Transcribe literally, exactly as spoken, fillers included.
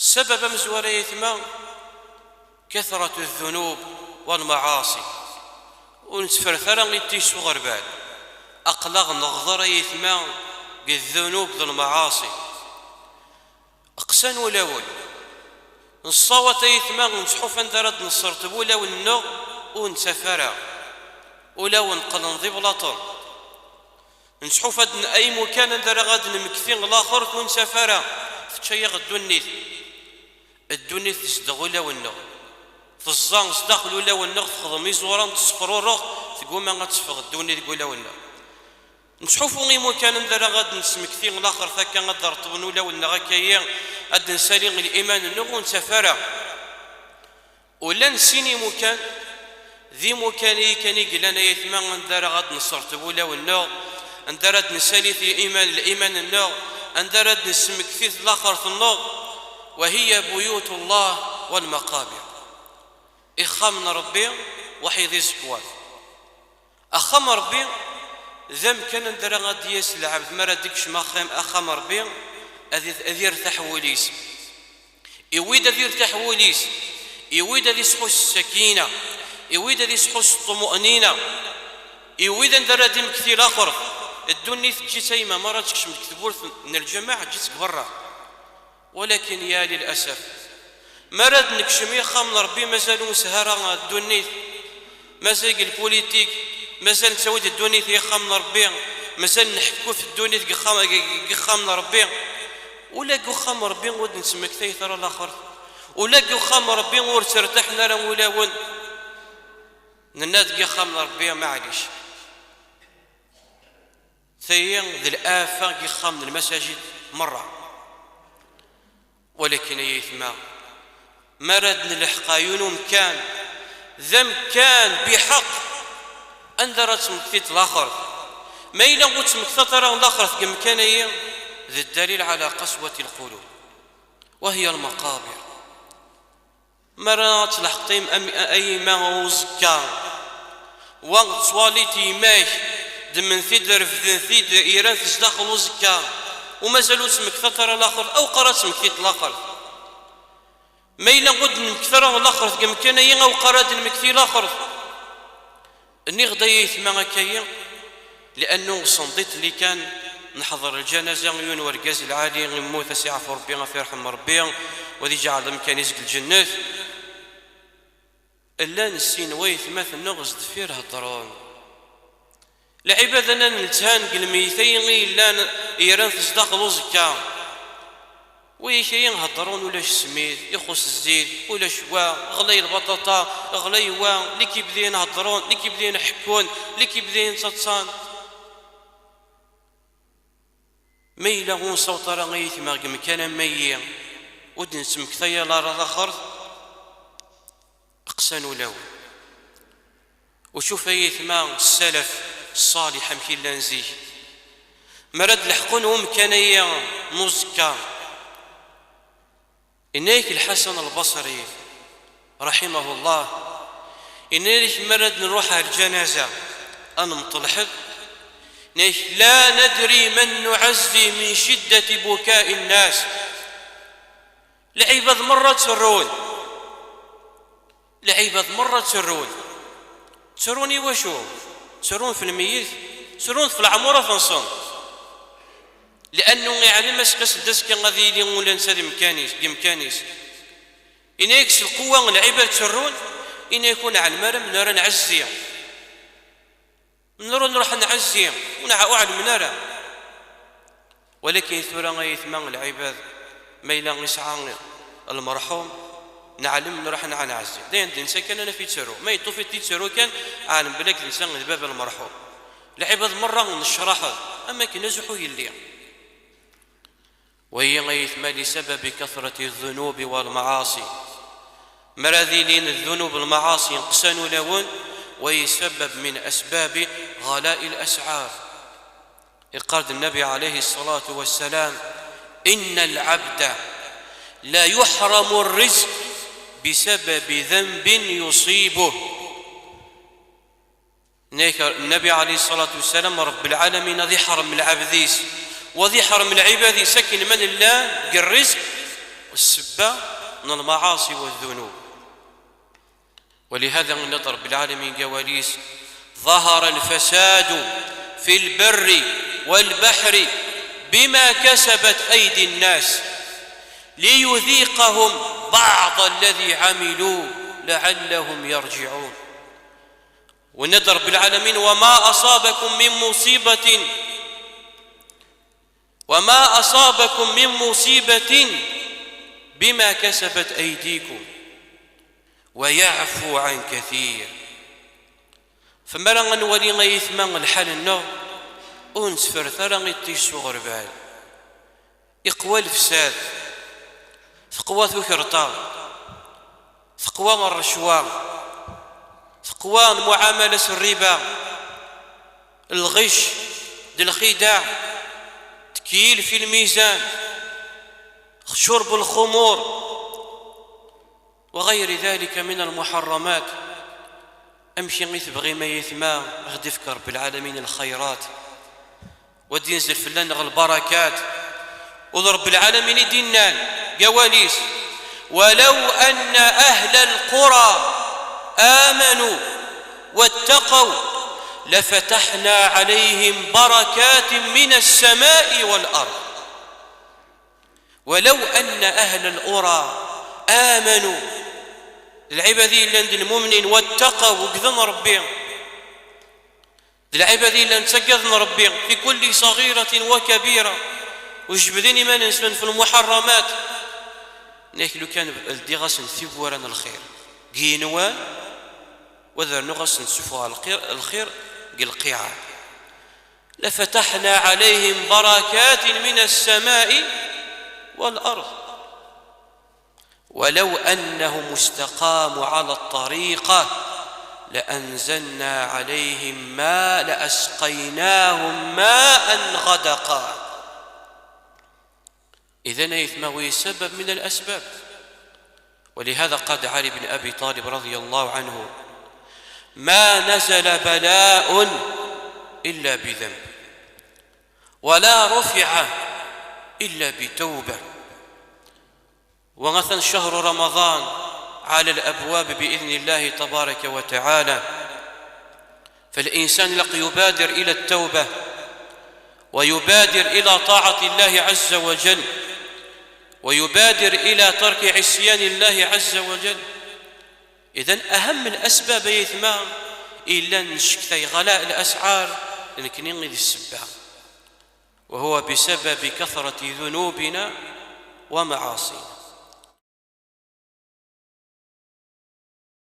Ssabab amezwaru, ay aytma, kathrat ddunub walmaɛaṣi. Ur nettferrit ara i tis uɣerbal. Aql-aɣ neɣder, ay aytma, deg ddunub d lmaɛaṣi. Qsan wulawen. Nessawaḍ, ay aytma, nettḥuf anda ara d-nesserṭeb ulawen-nneɣ, ur nettaf ara. Ulawen qqlen d iblaṭen. Nettḥuf ad n-, ay imukan anda ara ad nemmekti laxert, ur nettaf ara. Tečča-yaɣ ddunit. Ddunit tezdeɣ ulawen-nneɣ. Teẓẓa sdaxel ulawen-nneɣ, texdem iẓuran, tessefrureɣ, tguma ad teffeɣ ddunit deg ulawen-nneɣ. Nettḥufu imukan anda ara ad nesmekti laxert akka, ad d-reṭṭben ulawen-nneɣ akka-yi, ad d-nsali liman-nneɣ, ur nettaf ara. Ula n sin imukan, d imukan-agi kan i yellan, ay aytma, anda ara ad nesserṭeb ulawen-nneɣ, anda ara d-nsali liman, liman-nneɣ, anda ara d-nesmekti laxert-nneɣ, wa hiya buyutu Llah wal maqabir. Ixxamen n Ṛebbi, waḥid iẓekwan. Axxam n Ṛebbi d amkan anda ara ad d-yas lɛebd, mi ara d-ikcem axxam, axxam n Ṛebbi, ad i-, ad irtaḥ wul-is. Iwid ad irtaḥ wul-is, iwid ad isḥu s ssakina, iwid ad isḥu s ṭṭumu'nina, iwid anda ara d-immekti laxert. Ddunit ǧǧi-tt a yemma, mi ara tekcem deg tewwurt n lǧameɛ, ǧǧi-tt deg berra. Walakin ya lilasaf, mi ara d-nekcem i ixxamen n Ṛebbi, mazal ur nshara ddunit, mazal deg lpulitik, mazal nettawi-d ddunit i ixxamen n Ṛebbi, mazal nḥekku f ddunit deg ixxam-, deg ixxamen n Ṛebbi. Ula deg uxxam n Ṛebbi ur d-nettmektayet ara laxert. Ula deg uxxam n Ṛebbi ur ttertaḥen ara wulawen. Nenna deg ixxamen n Ṛebbi, maɛlic. Tayi d lafat deg ixxamen n lmasajid merra. Walakin ay aytma, mi ara d-nelḥeq ɣer yiwen umkan, d amkan biḥeqq anda ara temmektiḍ laxert. Ma yella ur temmektaḍ ara laxert deg umkan-ayi, d ddalil ɛla qaswati lqulub, wa hiya lmaqabir. Mi ara tleḥqeḍ a yim-, am-, a yima uẓekka, wa tettwaliḍ yemma-k, ddmen-t-id, refden-t-id, iran-t sdaxel uẓekka, u mazal ur temmektaḍ ara laxert, awqer ad temmektiḍ laxert. Ma yella ur d-nemmekti ara laxert deg umkan-ayi, awqer ad nemmekti laxert. Nniɣ-d ay aytma akka-yi, li'annu sendiṭ li kan neḥḍer lǧanaza, yiwen wergaz lɛali immut, a s-iɛfu Ṛebbi, a f-irḥem Ṛebbi, u ad iǧɛel amkan-is deg lǧennet. Llan sin waytmaten-nneɣ sdeffir heddren. Lɛibad nnan lthan deg lmeyyet-ayi i yellan, yeran-t sdaxel uẓekka. Wayik-ayi heddren ulac ssmid, ixuṣ zzit, ulac wa, ɣlay lbaṭaṭa, ɣlay wa, li k-ibdiyen heddren, li k-ibdiyen ḥekkun, li k-ibdiyen ttaṭṭan. Ma yella ur nessaweḍ ara ay aytma deg umkan am wayi, ur d-nettmektay ara laxert, qsan ulawen. U cuf ay aytma ssalaf ṣṣaliḥ amek i llan zik. Mi ara d-leḥqen umkan-ayi n uẓekka, yenna-yak Lḥasan Lbaṣri, raḥimahullah, yenna-yak mi ara d-nruḥ ar lǧanaza ad nemṭel ḥedd, yenna-yak: "La nadri man nuɛazzi min ciddati bukai nnas." Lɛibad merra tterrun. Lɛibad merra tterrun. Tterrun i wacu? Tterrun f lmeyyit, tterrun f leɛmurat-nsen. Li'annu iɛlem aseggas d azekka ad yili ula netta d imkan-is, deg imkan-is. Ini-ak s lquwa n lɛibad tterrun, ini-ak ur nɛlem ara menhu ara nɛezzi. Menhu ara nruḥ ad nɛezzi, ur nɛa-, ur ɛelmen ara. Walakin tura ay aytma lɛibad, ma yella isɛa lmerḥum, neɛlem nruḥ ad nɛa-, nɛezzi. D ayen d netta kan ara f-ittru. Ma yeṭṭuf-it ittru kan, ɛlem belli d netta d baba lmerḥum. Lɛibad merra necraḥ-d, am akken azuḥ ur yelli. Wayi ay aytma li sababi kathrati dhunubi wal maɛaṣi. Mi ara d-ilin ddunub, lmaɛaṣi, nqeṣṣan ulawen, wayi sabab min asbabi ɣala'i l-asɛar. Iqqar-d Nnabi ɛalayhi ṣṣalatu wassalam: "Inna l-ɛabda la yuḥramu rrizq bisababi danbin yuṣibuh." Nna-, Nnabi ɛalayhi ṣṣalatu wassalam, Ṛebbi lɛalamin ad iḥrem lɛebd-is, u ad iḥrem lɛibad-is akken ma nella deg rrizq, Ssebba n lmaɛaṣi wa ddunub. Walihada yenna-d Ṛebbi lɛalamin deg wawal-is: ظهر الفساد في البر والبحر بما كسبت أيدي الناس ليذيقهم بعض الذي عملوا لعلهم يرجعون. Yenna-d Ṛebbi lɛalamin: وما أصابكم من مصيبة وما أصابكم من مصيبة بما كسبت أيديكم ويعفو عن كثير. Fmi ara nwali ay aytma lḥal-nneɣ, ur nettferret ara iṭij s uɣerbal. Iqwa lefsad, teqwa tukerḍa, teqwa ṛṛecwa, teqwa lmuɛamala s rriba, lɣec d lxidaɛ, tkyil fi lmizan, ccuṛb lxumur, wa ɣayri dalika min lmuḥeṛṛamat. Amek i tebɣim ay aytma ad ɣ-d-ifk Ṛebbi lɛalamin lxayṛat, wa ad d-inzel fell-aneɣ lbarakat? U d Ṛebbi lɛalamin i d-innan deg wawal-is: ولو أن أهل القرى آمنوا واتقوا لفتحنا عليهم بركات من السماء والأرض. ولو أن أهل القرى آمنوا, d lɛibad i yellan d lmumnin, واتقوا, ugden Ṛebbi, d lɛibad i yellan ttaggaden Ṛebbi, في كل صغيرة وكبيرة, ur jebden iman-nsen fi lmuḥeṛṛamat. Nek lukan ldiɣ-asen tiwwura n lxir deg yigenwan, wa ad rnuɣ-asen, ssufɣeɣ lxir, lxir deg lqiɛa. لفتحنا عليهم بركات من السماء والأرض ولو أنهم استقاموا على الطريقة لأنزلنا عليهم ماء، لأسقيناهم ماء غدقا. Idan ay aytma, wi sabab min al-asbab. ولهذا قال علي بن أبي طالب رضي الله عنه: ما نزل بلاء إلا بذنب، ولا رفع إلا بتوبة. وغثا شهر رمضان على الأبواب بإذن الله تبارك وتعالى، فالإنسان لق يبادر إلى التوبة، ويبادر إلى طاعة الله عز وجل، ويبادر إلى ترك عصيان الله عز وجل. إذن أهم الأسباب ay aytma i yellan n ccekta i ɣalaء الأسعار, d nekni i d ssebba. وهو بسبب كثرة ذنوبنا ومعاصينا.